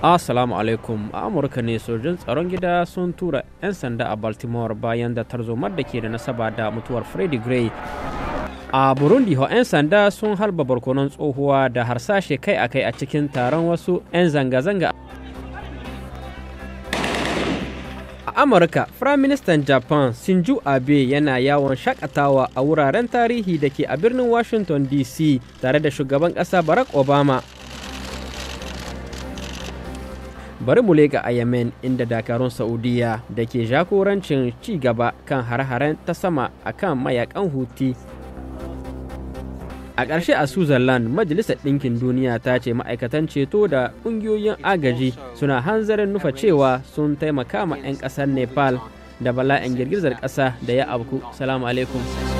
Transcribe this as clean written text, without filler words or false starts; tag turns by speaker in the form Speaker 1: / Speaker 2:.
Speaker 1: Assalamu alaikum. A Amurka ne sojin tsaron gida sun tura 'yan sanda a Baltimore bayan da tarzomar da ke da nasaba da mutuwar Freddie Gray. A Burundi, 'yan sanda sun halba barkonon tsohuwa da harsashe kai a kai a cikin taron wasu 'yan zanga-zanga. A Amurka, Firaministan Japan Shinzo Abe yana yawon shakatawa a wuraren tarihi da ke a birnin Washington DC tare da shugaban ƙasa Barack Obama. Bari mu leƙa a Yemen, inda dakarun Saudiya da ke jagorancin ci gaba kan hare-haren ta sama akan mayakan Huti. A ƙarshe, a Switzerland, Majalisar Ɗinkin Duniya ta ce ma'aikatan ceto da ƙungiyoyin agaji suna hanzarin nufa cewa sun taimaka ma 'yan ƙasar Nepal da bala'in girgizar ƙasa da ya abku. Salamu alaikum.